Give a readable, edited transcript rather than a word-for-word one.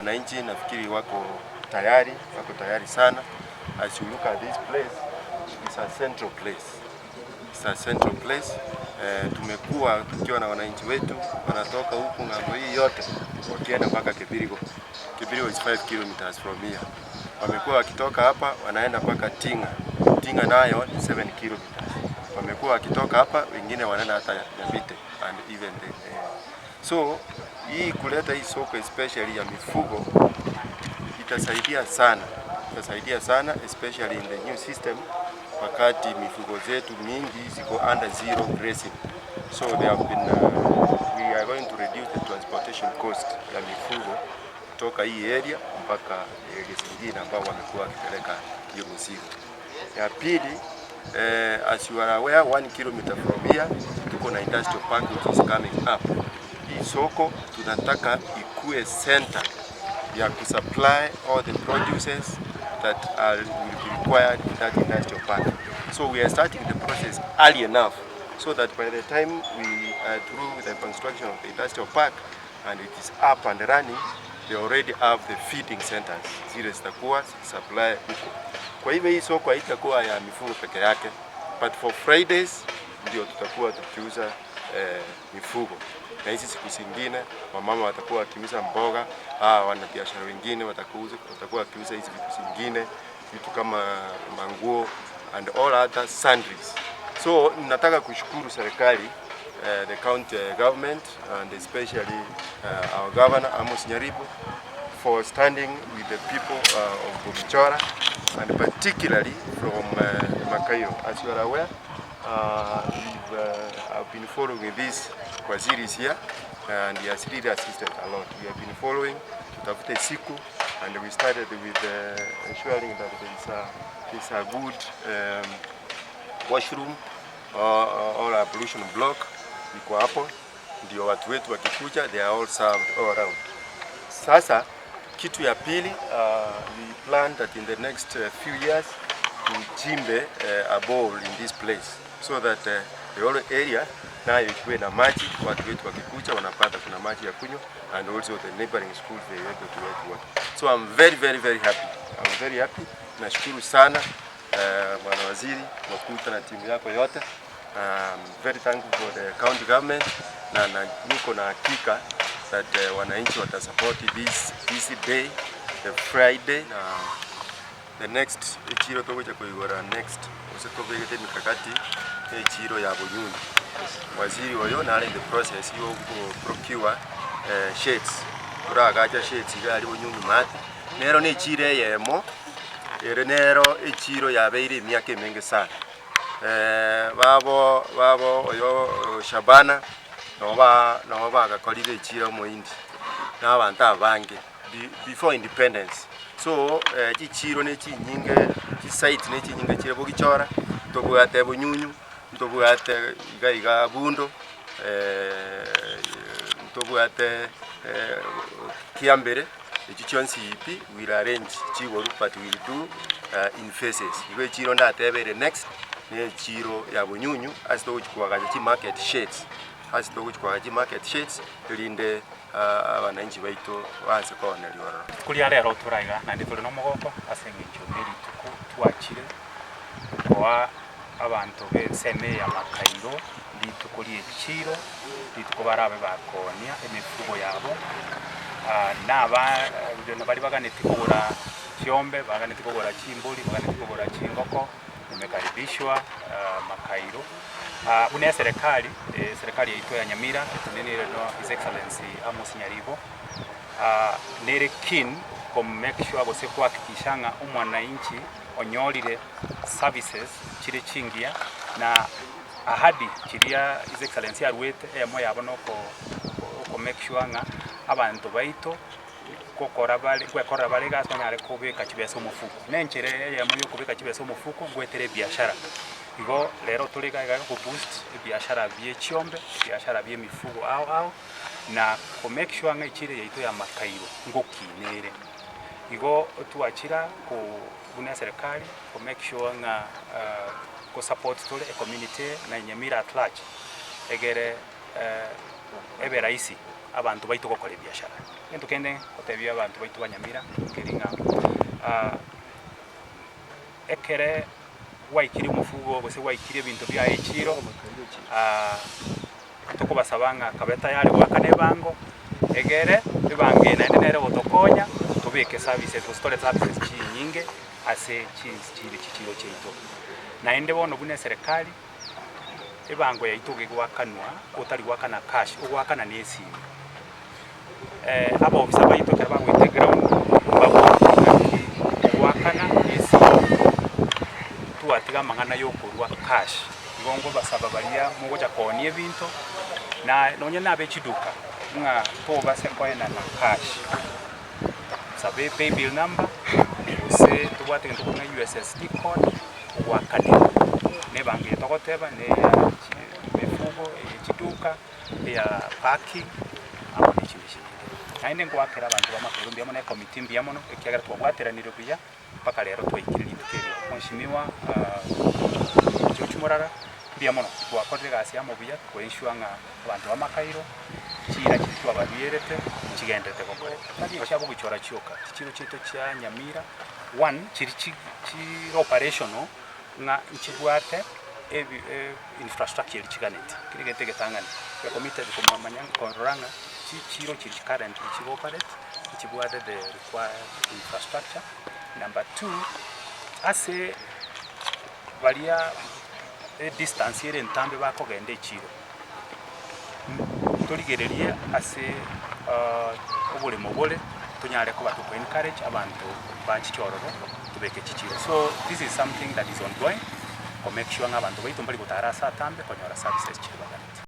Wananchi nafikiri wako tayari, wako tayari sana. As you look at this place, it's a central place. It's a central place. Eh, tumekuwa tukiwa na wananchi wetu wanatoka huku ng'ambo hii yote wakienda mpaka Kibirigo. Kibirigo is 5 kilometers from here. Wamekuwa wakitoka hapa wanaenda mpaka Tinga. Tinga nayo ni 7 kilometers. Wamekuwa wakitoka hapa wengine wanaenda hata Nyabite and even the, eh, So hii kuleta hii soko especially ya mifugo itasaidia sana, itasaidia sana especially in the new system, wakati mifugo zetu mingi ziko under zero grazing. So they have been, uh, we are going to reduce the transportation cost ya mifugo kutoka hii area mpaka area zingine ambao wamekuwa wakipeleka hiyo mizigo. Ya pili, eh, as you are aware, one kilometer from here tuko na industrial park which is coming up. Hii soko tunataka ikue center ya kusupply all the produces that are, will be required in that industrial park. So we are starting the process early enough so that by the time we are through with the construction of the industrial park and it is up and running, they already have the feeding centers zile zitakuwa supply huko. Kwa hivyo hii soko haitakuwa ya mifugo peke yake, but for Fridays ndio tutakuwa tukiuza eh, mifugo na hizi siku zingine wamama watakuwa wakiuza mboga, ah, wanabiashara wengine watakuuza, watakuwa wakiuza hizi vitu zingine, vitu kama manguo and all other sundries. So nataka kushukuru serikali uh, the county government and especially uh, our governor Amos Nyaribo for standing with the people uh, of Bogichora and particularly from uh, Makairo. As you are aware, uh, we've uh, I've been following this waziri is here and he has really assisted a lot. We have been following tutafute siku and we started with uh, ensuring that there is a, there is a good um, washroom uh, or ablution block iko hapo, ndio watu wetu wakikuja they are all served all around. Sasa kitu ya pili uh, we plan that in the next uh, few years tuchimbe uh, a borehole in this place so that uh, the whole area nayo ikuwe na maji, watu wetu wakikuja wanapata kuna maji ya kunywa and also the neighboring schools they able to get water. So I'm very very very happy. I'm very happy. Nashukuru sana uh, Bwana Waziri Wakuta na timu yako yote. Um, very thankful for the county government na, na niko na hakika that uh, wananchi watasupport this, this day the Friday na the next echiro togocha koigora next gose tobegete emikakati echiro ya Bunyunyu. Waziri oyo nare in the process yo procure eh, sheds toragacha sheds iga aria Bunyunyu maate nero ne echiro eyemo ere nero echiro yabeire emiaka emenge sana eh, babo babo oyo Shabana nabo ba nabo bagakorire echiro omohindi na abanto abange before independence. So eh, chichiro ne chinyinge chisite ne chinyinge chire bogichora, ntobwate Bunyunyu, ntobwate iga iga Bundo, ntobwate Kiambere, echio chionsi pi we will arrange chigoru but we will do in phases. Igo echiro ndatebe ere next, ne echiro ya Bunyunyu ase togochi koagacha chimarket sheds, ase togochi koagacha chimarket sheds erinde abananchi baito baanse kooneria ororo. Rituko ria rero tore aiga naende tore nomogoko ase engencho nerituko twachire koa abanto b'ensemo eye ya Makairo rituko ri'echiiro, rituko barabe bakoonia emefugo yabo, na aba baria baganetie kogora chiombe, baganetie kogora chimbori, baganetie kogora chingoko, mumekaribishwa Makairo. Buna eserekari, eserekari yaito ya Nyamira etenenire no His Excellency Amos Nyaribo, nere keen ko make sure gose kohakikisha ng'a omwananchi onyorire services chire chingiya na ahadi chiria His Excellency aruete eyemo yabo noko oko make sure ng'a abanto baito gokora bare gwekorera bare egasi banyare kobeka chibesa omofuko. Na enchera eyemo ya okobeka chibesa omofuko ngoetera ebiashara. Igo rero tore iga iga go boost ebiashara bie chiombe, ebiashara bie emifugo ao ao, na ko make sure ng'a echiro yaito ya makairo ngokina ere. Igo twachira ko buna eserekari ko make sure ng'a ko support tore ecommunity na Nyamira at large egere ebe rahisi. abanto baito gokora ebiashara. Egento kende ngotebia abanto baito ba Nyamira nkeri ng'a ekere gwaikire omofugo gose gwaikire ebinto biaye echiro, tokobasaba ng'a kabe tayari goakana ebango, egere ebango eye naende nere ogotokonya tobeke services gose tore services chinyinge ase chinsi chire chichiro chiaito. Naende bono buna eserekari, ebango yaito iga egoakanwa, otari goakana cash, ogoakana na esimi. Abaofisa baito ekero bagoeta eground, mbabwate ng'aki ogoakana na esimi, twatiga amang'ana ya okorwa cash. Igo nkobasaba baria mogocha koonia ebinto, na nonye na abe chiduka, ng'a tobase koenana cash. Saba epaybill number, gose tobwate egento buna USSD code, ogoakanera. Na ebango eye togoteba na eya chi emifugo, eye chiduka, eya parking, amo na echinde chinyinge. Naende ngoakera abanto b'amakerero mbuya mono, ecommittee mbuya mono, ekiagera twabwateranire buya. Mpaka rero twaikire rituko erio. Mweshimiwa George Morara, mbuya mono, twakorire egasi amo buya ko ensure ng'a abanto b'amakairo chiira chiria twabarierete nchigenderete gokoreka. Tari chia bogochora chioka, chichiro chiaito chia Nyamira, one, chiri chi chire operational ng'a nchibwate ebi infrastructure eria chiganeti, kera egento egetang'ani, we are committed komamanya korora ng'a chichiro chiri currently chigo operate, nchibwate the required infrastructure. Number two, ase baria edistance ere entambe bakogenda echiro, torigererie ase oboremo bore tonyare koba toko encourage abanto bachiche ororo tobeke chichiro. So this is something that is ongoing ko make sure ng'a abanto baito mbari gotara ase atambe konyora services chiria baganeti.